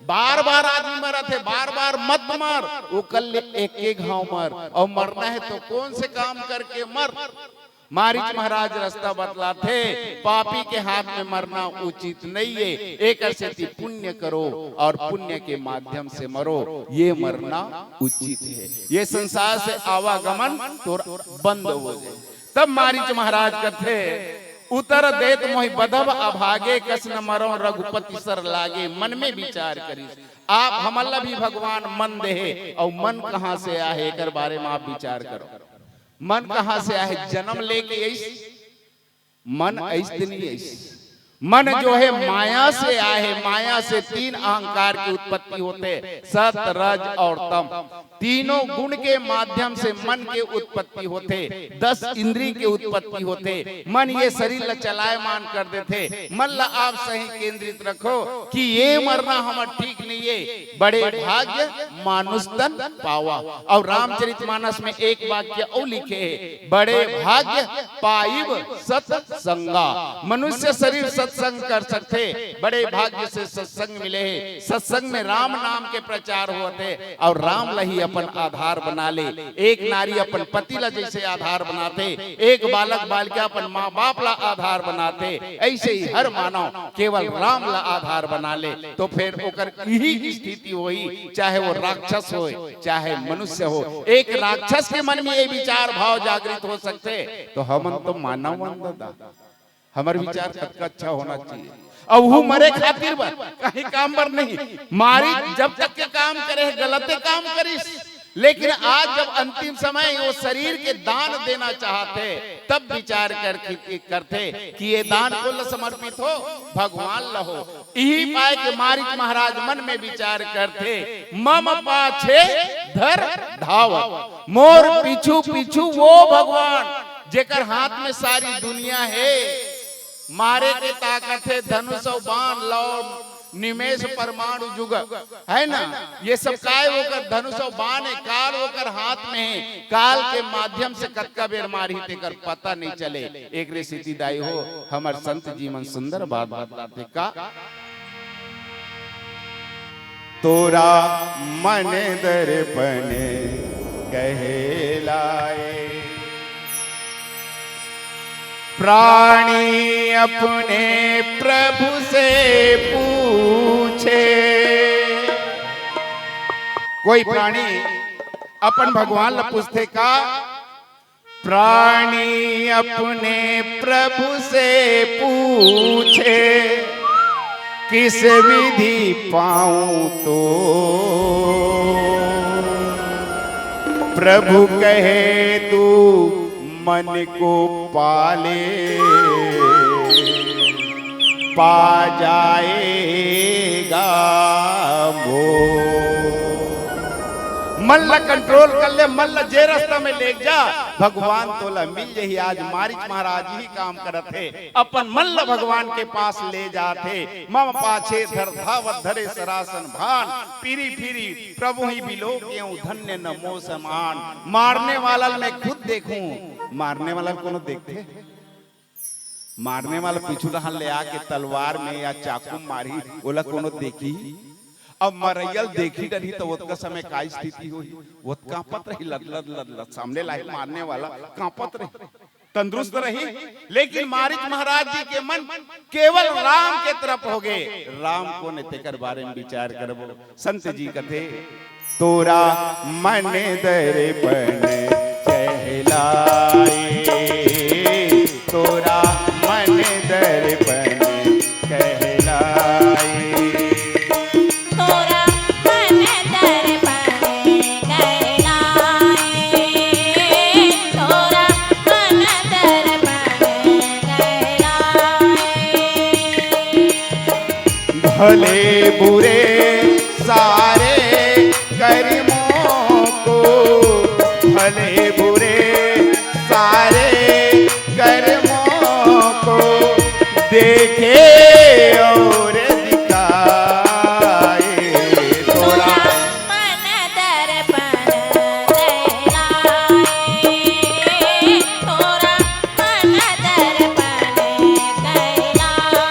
बार बार आदमी मरत हे, बार बार मत मर, ओकर ले एक एक घाव मर, अउ मरना हे तो कोन से काम करके मर। मारीच महाराज रस्ता बतलाथे, पापी के हाथ में मरना उचित नइये, एकर सेती पुण्य करो और पुण्य के माध्यम से मरो, ये मरना उचित हे। ये संसार से आवागमन तोर बंद हो जाए। तब मारीच महाराज कथे, "उतर देत मोहि बधब अभागे, कस न मरौं रघुपति सर लागे।" मन में विचार करिस, आप हमन ला भी भगवान मन देहे, अउ मन कहाँ से आहे, एकर बारे में आप विचार करो। मन कहाँ से आहे? जन्म लेके अइस, मन अइस ते नइ अइस। मन जो हे माया से आहे, माया से तीन अहंकार की उत्पत्ति होथे, सत, रज और तम। तीनों गुण के माध्यम से मन के उत्पत्ति होथे, दस इंद्री के उत्पत्ति होथे। मन ये शरीर ला चलायमान कर देथे। मन ला आप सही केंद्रित रखो कि ये मरना हमर ठीक नइये। बड़े भाग्य मानुष तन पावा। और रामचरित मानस में एक वाक्य अउ लिखे हे, बड़े भाग्य पाइब सत्संगा। मनुष्य शरीर सत्संग कर सकथे, बड़े भाग्य से सत्संग मिले हे। सत्संग में राम नाम के प्रचार होत हे और राम ला ही अपन आधार बना ले। एक नारी अपन पति ला जैसे आधार बनाथे, एक बालक बालिका अपन माँ बाप ला आधार बनाथे, ऐसे ही हर मानव केवल राम ला आधार बना ले, तो फिर ओकर यही स्थिति होही, चाहे वो राक्षस होय, चाहे मनुष्य हो। एक राक्षस के मन में ये विचार भाव जागृत हो सकथे, तो हमन तो मानव मन दादा, हमर विचार कतका अच्छा होना चाहिए। अब वो मरे खातिर बर, कहीं काम बर नहीं। मारीच जब तक के काम करे, गलते काम करिस, लेकिन आज जब अंतिम समय वो शरीर के दान देना चाहथे, तब विचार कर, करथे कि ये दान कोला समर्पित हो, भगवान ला हो। इही पाय के मारीच महाराज मन में विचार करथे, "मम पाछे धर धावत।" मोर पीछू पीछू वो भगवान, जेकर हाथ में सारी दुनिया हे, मारे के ताकत हे, धनुष अउ बाण, लौ, निमेष, परमाणु, जुग, है ना? ये सब काय ओकर धनुष अउ बाण हे, काल ओकर हाथ में हे, काल के माध्यम से कतका बेर मारही तेकर पता नहीं चले। एकरे सेती दाई हो, हमर संत जी मन सुंदर बात बतलाथे का? तोरा मन दर्पण कहलाए, प्राणी अपने प्रभु से पूछे। कोई प्राणी अपन भगवान ला पूछथे का? प्राणी अपने प्रभु से पूछे, किस विधि पाऊं तो? प्रभु कहे, तू मन को पाले, पा जाएगा वो। मन ला कंट्रोल कर ले, मन ला जे रास्ता में ले जा, भगवान तोला मिल जही। आज मारीच महाराज ही काम करत हे, अपन मन ला भगवान के पास ले जात हे। मम पाछे धर धावत धरे सरासन भान, पीरी पीरी प्रभु ही बिलो केहू धन्य न मो समान। मारने वाला मैं खुद देखूं, मारने वाला कोनो देखथे? मारने वाला पीछू डहान ले आके तलवार में या चाकू में मारही, ओला कोनो देखही? अब मरइया ल देखही डरही, त ओतका समय का स्थिति होही? वो त कांपत रही, लद लद लद लद, सामने लाही मारने वाला कांपत रही, तंदुरुस्त रही। लेकिन मारीच महाराज जी के मन केवल राम के तरफ होगे। राम कोन ए, तेकर बारे में विचार करबो। संत जी कथे, तोरा मन दर्पण कहलाए, तोरा मन दर्पण कहलाए। तोरा मन दर्पण कहलाए, तोरा मन दर्पण कहलाए। भले बुरे सारे कर्मों को, भले बुरे सारे कर्मों को देखे और दिखाए। तोरा मन दर्पण कहलाए, तोरा मन दर्पण कहलाए।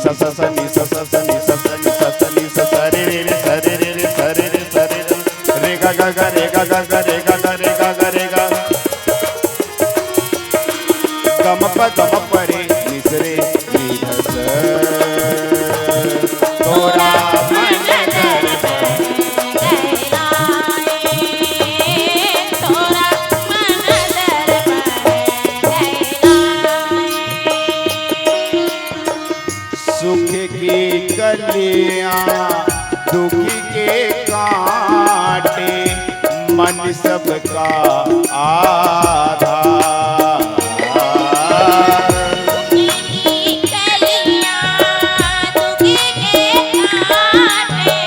स स स नि स स स नि स स नि स स नि स स रे रे रे स रे रे रे स रे रे स रे रे रे गा गा गा रे गा गा गा रे गा गा रे गा गा रे गा। गम प गम प रे निस रे नि ध स। तोरा मन दर्पण कहलाए, तोरा मन दर्पण कहलाए। सुख की कलियां दुख के कांटे, मन सबका आधार। दुख की कलियां दुख के कांटे,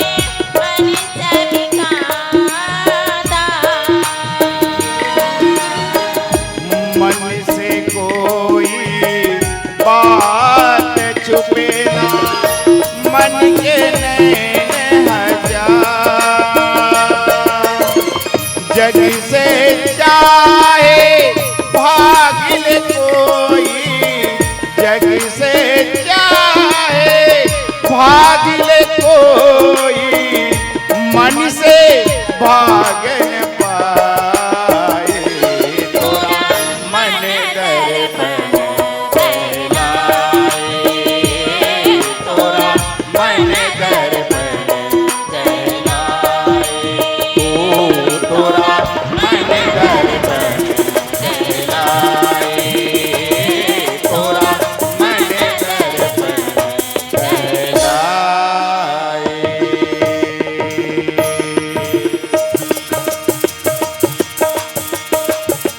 मन सबका आधार। मन से कोई बात छुपे ना, मन के नैन हजार। जग से चाहे भाग ले कोई, जग से चाहे भाग ले कोई, मन से भाग न पाए। तोरा मन दर्पण कहलाए, तोरा मन दर्पण कहलाए, ओ तोरा मन दर्पण कहलाए, तोरा मन दर्पण कहलाए।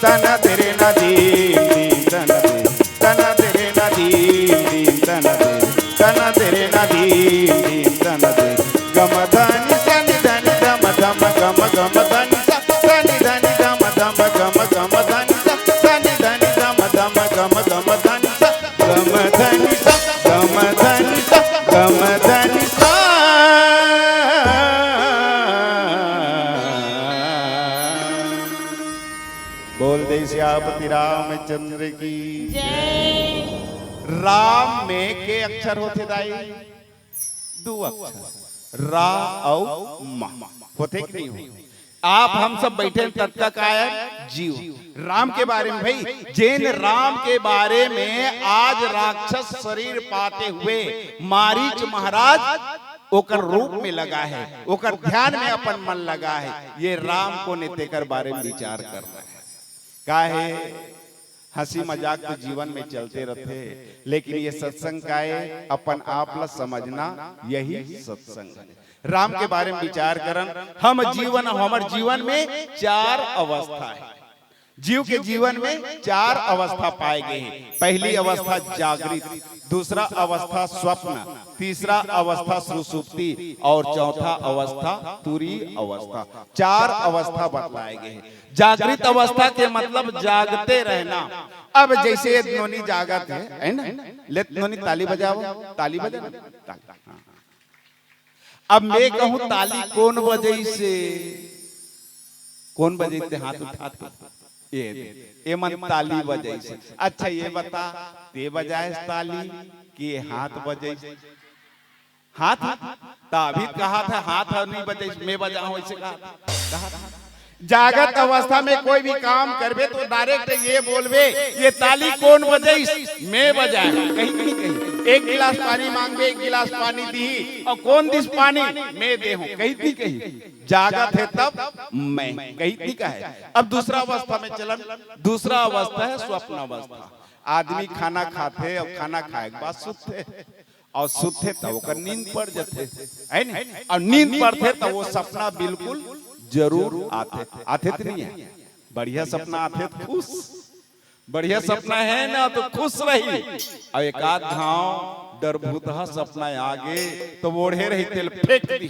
तन तेरे ना दीम दीम तन दे, तन तेरे ना दीम दीम तन दे, तन तेरे ना दीम दीम तन दे। गम धनि सनि धनि धम धम गम गम धनि सा, सनि धनि धम धम गम गम धनि सा, सनि धनि धम धम गम गम धनि सा, गम धनि सा, गम धनि सा, गम धनि सा। बोल दे सियापति रामचंद्र की। जय। राम में के अक्षर होथे दाई? दू अक्षर, रा अउ म। होथे कि नहीं हो? आप हम सब बैठे हैं, ततका काय जीव। राम के बारे में भाई, जेन राम के बारे में आज राक्षस शरीर पाते हुए मारीच महाराज ओकर रूप में लगा है, ओकर ध्यान में अपन मन लगा है, ये राम कोन ए तेकर बारे में विचार करना है। काहे हंसी मजाक तो जीवन में चलते रथे, लेकिन ये सत्संग काय अपन आप ला समझना, यही सत्संग है। राम के बारे में विचार करन, हम जीवन, हमर जीवन में चार अवस्था है। जीव के जीवन में चार अवस्था पाए गए हैं। पहली अवस्था जागृत, दूसरा अवस्था स्वप्न, तीसरा अवस्था सुसुप्ति और चौथा अवस्था तुरी अवस्था। चार अवस्था बतलाए गए हैं। जागृत अवस्था के मतलब जागते रहना। अब जैसे ये नोनी जागत है, है ना? ले नोनी ताली बजाओ, ताली बजाओ, ताली। हाँ। अब मैं कहूं ताली कोन बजइसे, कोन बजइसे हाथ उठा दे। ये, ये मन ताली बजइसे। अच्छा ये बता, ते बजाए ताली कि हाथ बजइसे? हाथ, त अभी कहा था हाथ नहीं बजइसे, मैं बजाऊं ऐसे कहा था। कहा था। जागत अवस्था में कोई भी काम करबे तो direct ये बोलबे, ये ताली कोन बजइस? मैं बजाए। कहीं नहीं कहीं। एक गिलास पानी मांगबे, एक गिलास पानी दी, और कोन दिस पानी? मैं दे हूं। कहीं नहीं कहीं। जागत है तब मैं। कहीं नहीं कहे। अब दूसरा अवस्था में चलन, दूसरा अवस्था है स्वप्न अवस्था। आदमी खाना खाथे और खाना खाए के बाद सुतथे। और सुतथे त ओकर नींद पड़ जथे, है नी? और नींद पड़थे त वो सपना बिल्कुल जरूर आथे, आथे त नहीं है? बढ़िया सपना आथे त खुश, बढ़िया सपना है ना तो खुश रही। और एक आध घाव डरभूतहा सपना आगे तो ओढ़े रही तेल फेंक दी।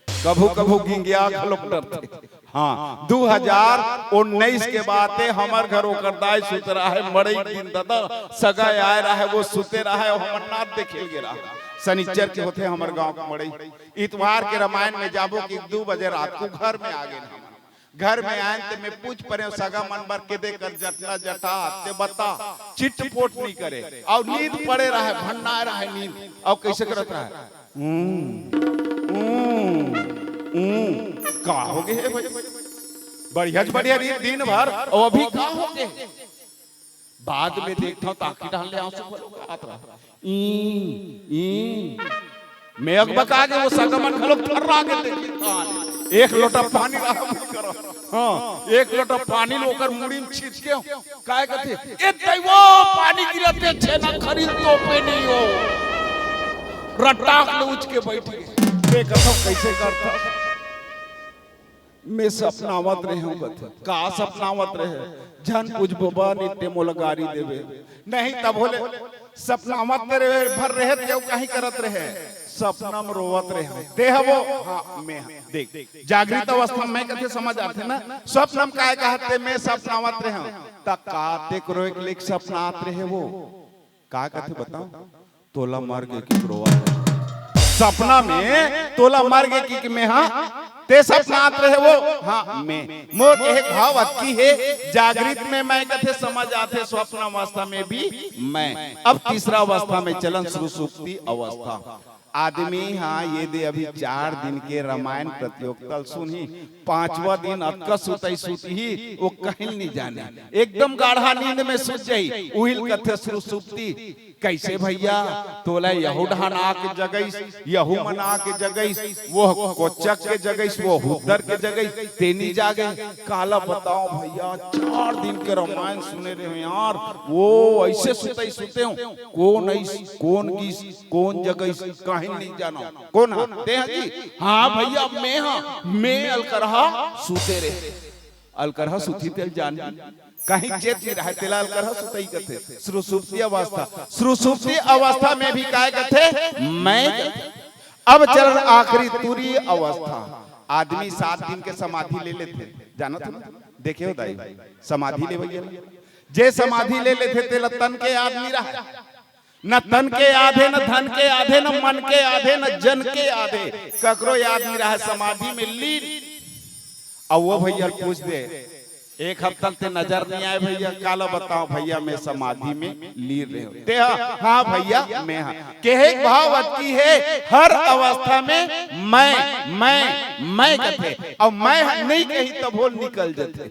कभू कभू गिंगिया घलोक डरथे। हाँ, दू हजार उन्नीस के बात हे, हमर घर ओकर दाई सुत रहा है, मड़ई दिन दादा सगा आए रहा है, वो सुते रहा है, हमर नात देखे गे रहा। सनिचर के होथे हमर गांव के मड़ई। इतवार के रामायण में जाबो कि दू बजे रात को घर में आ गए हमन। घर में आयन ते मैं पूछ परेंव, सगा मन बर के दे कर जटना जटा, ते बता, चिटपोट नहीं करे, अउ नींद पड़े रहे, भन्नाए रहे नींद, अउ कइसे करत रहे? हम्म, हम्म, हम्म, का हो गे हे भाई? बढ़िया से बढ़िया नींद दिन भर, अउ अभी का हो गे? बाद में देखथंव, त आँखी डाहन ले आंसू घलो आत रहा। ई, ई। मैं अकबका गे, वो सगा मन घलो थर्रा गे, देखी कहाँ ले एक लोटा पानी रहा करा। हाँ, एक लोटा पानी ल ओकर मुड़ी में छींच के, काय कथे, "ए दैवो, पानी गिरत हे, छेना खरीद तो पे नहीं हो।" रटाक ले उठ के बैठ गे। मैं कथंव, कइसे करथस? मैं सपनावत रहेंव कथे। का सपनावत रहे? झन पूछबो बा, नित्य मोला गारी देबे। नहीं तब होले सपनावत रहे, भर रहे तेव कहीं करत रहे। सपना में रोवत रहे। ते हवो? हाँ, मैं हंव। देख, जागृत अवस्था में कथे समझ आथे ना, स्वप्न में काय कहत हे, मैं सपनावत रहेंव। त का ते क्रोए के लेख सपना आत रहे वो? का कथे बताओ? तोला मर गे कि रोवत हे। सपना में तोला मर गे कि, कि मैं हाँ, ते सपनात रहे वो, हाँ, मैं। मोर कहे भाव अतकी हे, जागृत में मैं कथे समझ आथे, स्वप्न अवस्था में भी मैं। अब तीसरा अवस्था में चलन, सुषुप्ति अवस्था। आदमी हाँ, ये दे अभी चार दिन के रामायण प्रतियोगिता ल सुनही, पांचवा दिन अतका सुतई सुतही, वो कहीं नहीं जाने, एकदम गाढ़ा नींद में सुत जाही, उहिल कथे सुषुप्ति। कइसे भइया, तोला यहू डहान आके जगइस, यहू मन आके जगइस, वो कोचक के जगइस, वो हुद्दर के जगइस, ते नी जागे। काला बताओ भइया, चार दिन के रामायण सुने रहे यार, वो अइसे सुतई सुतेंव, कोन अइस, कोन गिस, कोन जगइस, कहीं नहीं जानो। कोन हा? ते हा जी? हाँ भइया, मैं हा, मैं अलकरहा सुते रहे। अलकरहा सुतही तेला जानही। कहीं चेत नहीं रहे, तेला अलकरहा सुतई कथे। सुषुप्ति अवस्था, सुषुप्ति अवस्था में भी काय कथे? मैं कथे। अब चलन आखिरी तुरीय अवस्था। आदमी सात दिन के समाधि ले लेथे, जानत हो ना? देखे हो दाई, समाधि लेवइया ला। जे समाधि ले लेथे, तेला तन के याद नहीं रहे। न तन के याद हे, न धन के याद हे, न मन के याद हे, न जन के याद हे। ककरो याद नहीं रहे, समाधि में लीन। अउ वो भइया ल पूछ दे, एक हफ्ता ते नजर नहीं आए भइया, काला बताओ भइया, मैं समाधि में लीन रहेंव। ते हा, हाँ भइया, मैं हा। कहे के भाव अतकी हे, हर अवस्था में मैं, मैं, मैं कथे। अउ मैं हा नहीं कही तभो ले निकल जथे।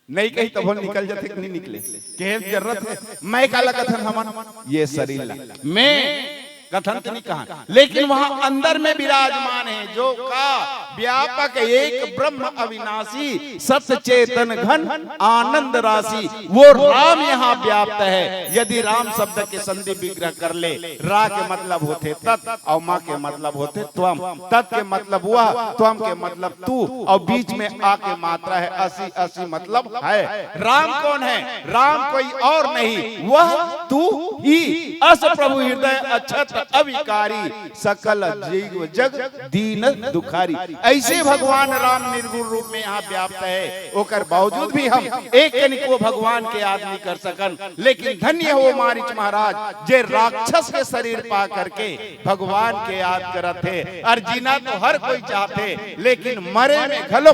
नहीं कही तभो ले निकल जथे कि नहीं निकले? कहे के जरूरत हे। मैं काला कथन हमन? ये शरीर ला। मैं कथन तो नहीं कहा, लेकिन वहां अंदर में विराजमान है, जो का व्यापक एक ब्रह्म अविनाशी सत चेतन घन आनंद राशि, वो राम यहाँ व्याप्त है। यदि राम शब्द के संधि विग्रह कर ले, रा के मतलब होथे तत् अउ मा के मतलब होथे त्वम। तत् के मतलब वह, त्वम के मतलब तू, अउ बीच में आ के मात्रा है, असी, असी मतलब है। राम कौन है? राम कोई और नहीं, वह तू ही। अस प्रभु हृदय अक्षत अविकारी, सकल जीव जग दीन दुखारी। अइसे भगवान राम निर्गुण रूप में यहाँ व्याप्त है, ओकर बावजूद भी हम एक कनिक वो भगवान के याद नहीं कर सकन। लेकिन धन्य हो मारीच महाराज, जे राक्षस के शरीर पा करके भगवान के याद करत हे। अउ जीना तो हर कोई चाहथे, लेकिन मरे में घलो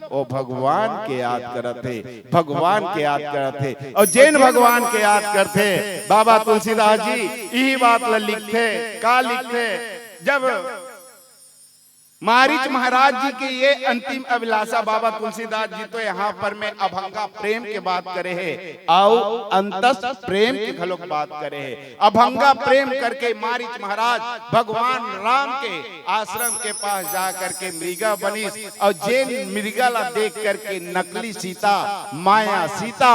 वो भगवान के याद करत हे, भगवान के याद करत हे। अउ जेन भगवान के याद करथे, बाबा तुलसीदास जी इही बात ला लिखथे। का लिखथे? जब मारीच महाराज जी के ये अंतिम अभिलाषा, बाबा तुलसीदास जी तो यहाँ पर में अभंगा प्रेम के बात करे हे, अउ अंतस प्रेम के घलोक बात करे हे। अभंगा प्रेम करके मारीच महाराज भगवान राम के आश्रम के पास जा करके मृगा बनिस, अउ जेन मृगा ला देख करके नकली सीता, माया सीता,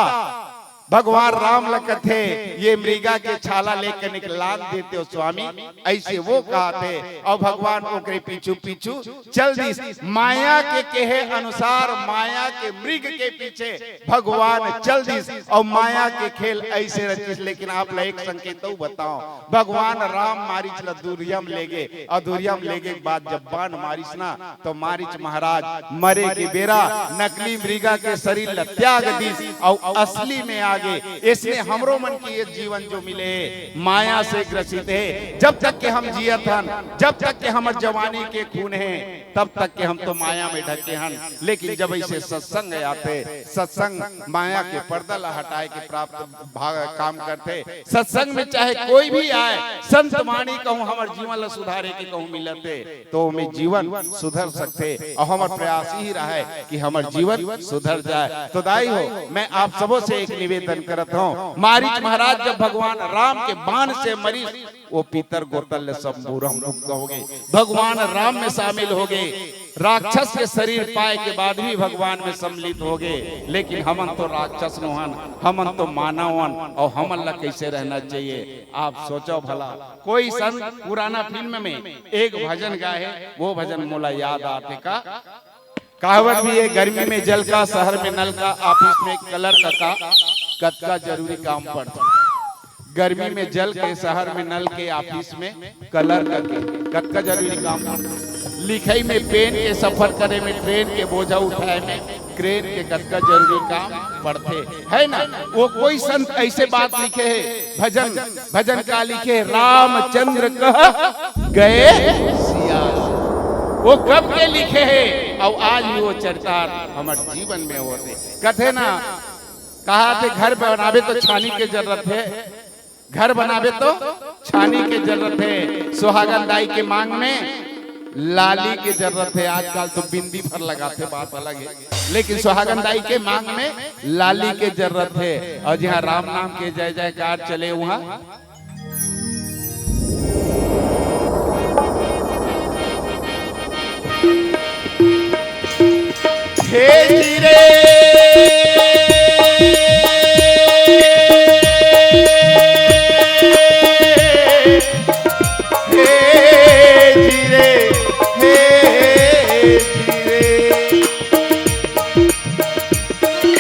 भगवान राम ला कथे, "ये मृगा के छाला लेकर निकलान देते हो स्वामी," अइसे वो कहत हे। अउ भगवान ओकरे पीछू पीछू चल दिस। माया के कहे अनुसार माया के मृग के पीछे भगवान चल दिस अउ माया के खेल अइसे रचिस। लेकिन आप ला एक संकेत अउ बताओ, भगवान राम मारीच ला दुरिहा म लेगे अउ दुरिहा म लेगे के बाद जब बाण मारिस ना, तो मारीच महाराज मरे के बेरा नकली मृगा के शरीर ला त्याग दिस अउ असली में आगे। इसने हमरो मन के ये जीवन जो मिले हे, माया से ग्रसित हे। जब तक के हम जियत हन, जब तक के हमर जवानी के खून हे, तब तक के हम तो माया में ढके हन। लेकिन जब ऐसे सत्संग आथे, सत्संग माया के पर्दा ला हटाए के प्राप्त भाग काम करथे। सत्संग में चाहे कोई भी आए, संत वाणी कहूँ हमर जीवन ला सुधारे के कहूँ मिलत हे, तो ओमे जीवन सुधर सकथे। अउ हमर प्रयास यही रहय कि हमर जीवन सुधर जाए। तो दाई हो, मैं आप सबो से एक निवेदन करत हूँ, मारीच महाराज जब भगवान राम के बाण से मरिस, वो पितर गोतर ले संपूर्ण मुक्त होगे, भगवान राम में शामिल होगे। राक्षस के शरीर पाए के बाद भी भगवान में सम्मिलित होगे, लेकिन हमन तो राक्षस नोहन, हमन तो मानव हन, अउ हमन ला कैसे रहना चाहिए, आप सोचो भला। कोई संत पुराना फिल्म में एक भजन गाए हे, वो भजन मोला याद आथे का? कहावत भी हे, गर्मी में जल का, शहर में नल का, office में clerk का, कतका जरूरी काम पड़थे। गर्मी में जल के, शहर में नल के, office में clerk के, कतका जरूरी काम पड़थे। लिखई में पेन के, सफर करे में ट्रेन के, बोझा उठाए में क्रेन के, कतका जरूरी काम पड़थे, है ना? वो कोई संत ऐसे बात लिखे हे, भजन, भजन का लिखे, रामचंद्र कह गए सिया। वो कब के लिखे हे, अउ आज भी वो चरितार्थ हमर जीवन में होथे। कथे ना, कहा थे, घर बनाबे तो छानी के जरूरत हे, घर बनाबे तो छानी के जरूरत हे, सुहागन दाई के मांग में लाली के जरूरत हे। आजकल तो बिंदी भर लगाथे, बात अलग हे, लेकिन सुहागन दाई के मांग में लाली के जरूरत हे। अउ जहाँ राम नाम के जय जयकार चले, वहाँ हे जी रे, हे जी रे, हे जी रे।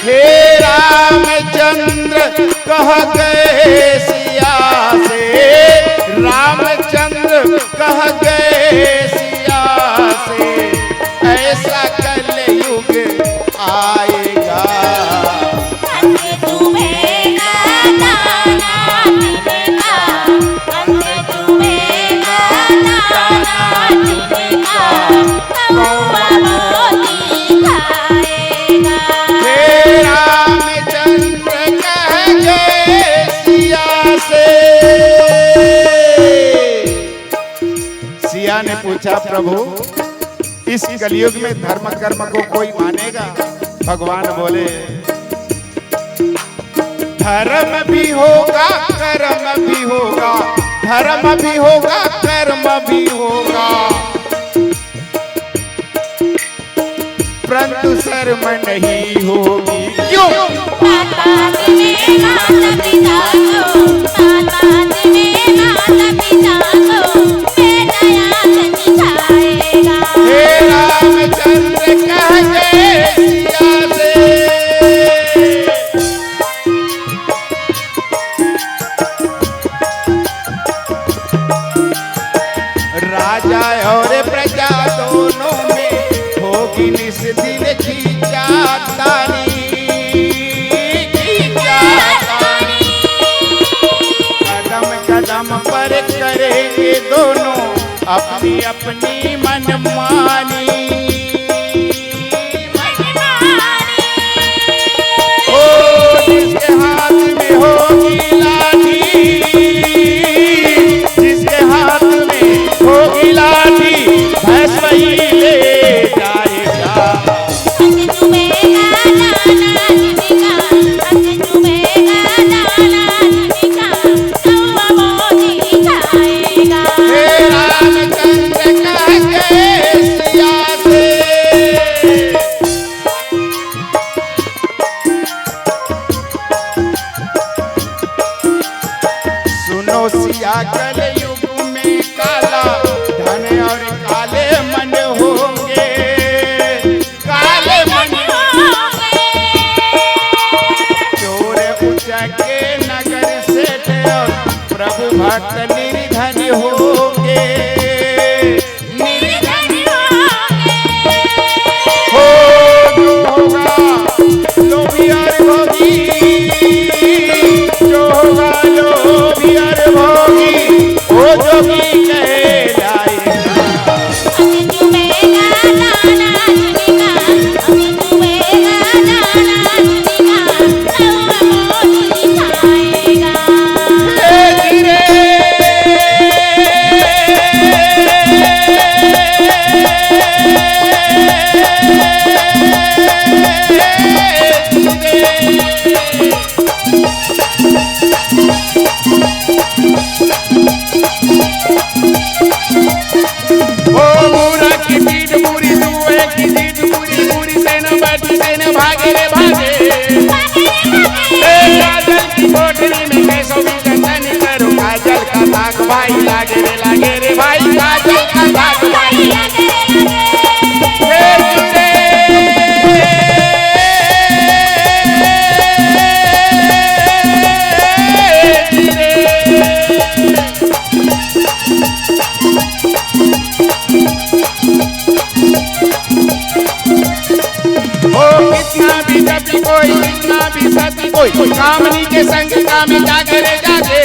हे रामचंद्र कह गए सिया से, रामचंद्र कह गए सिया से, ऐसा कलयुग आएगा। अंत तुम्हें गाना ना मिलेगा, अंत तुम्हें गाना ना मिलेगा, कौआ मोती खाएगा। हे रामचंद्र कह गए सिया से। सिया ने पूछा, प्रभु, इस कलयुग में धर्म कर्म को कोई मानेगा? भगवान बोले, धर्म भी होगा, कर्म भी होगा, धर्म भी होगा, कर्म भी होगा, परंतु शर्म नहीं होगी। क्यों? हे रामचंद्र कह गए सिया से। राजा और प्रजा दोनों में होगी निस दिन खींचातानी, खींचातानी। कदम कदम पर करेंगे दोनों अपनी अपनी मनमानी। ओ जिसके हाथ में होगी लाठी, जिसके हाथ में होगी लाठी, भैंस वही ले जाएगा। हे रामचंद्र कह गए सिया से। सुनो सिया, कलयुग में काला धन और काले मन होंगे, काले मन होंगे। चोर उचक्के नगर सेठ और प्रभु भक्त निर्धन होंगे। निर्धन होंगे। हो जो होगा लोभी और भोगी, ओ बुरा की पीठ पूरी, तू एक की जीत पूरी, पूरी से न बैठी से न भागे रे भागे। ए काजल की कोठरी में कैसो भी जतन करो, काजल का दाग भाई लागे रे, लागे रे भाई, काजल का दाग भाई लागे रे, लागे। ए गिरे। ओ कितना भी जपी कोई, कितना भी सती कोई, कामनी के संग कामी जागे रे जागे।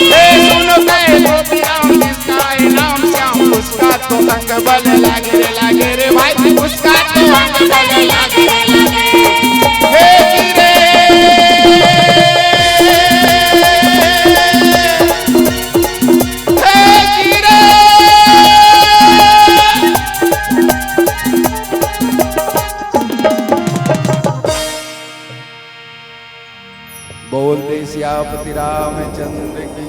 ए सुनो कहे गोपी राम, जिसका है नाम श्याम, उसका तो अंग बल लागे रे, लागे रे भाई, उसका तो अंग बल लागे रे, लागे। हे गिरे। हे गिरे। बोल दे सियापति रामचंद्र की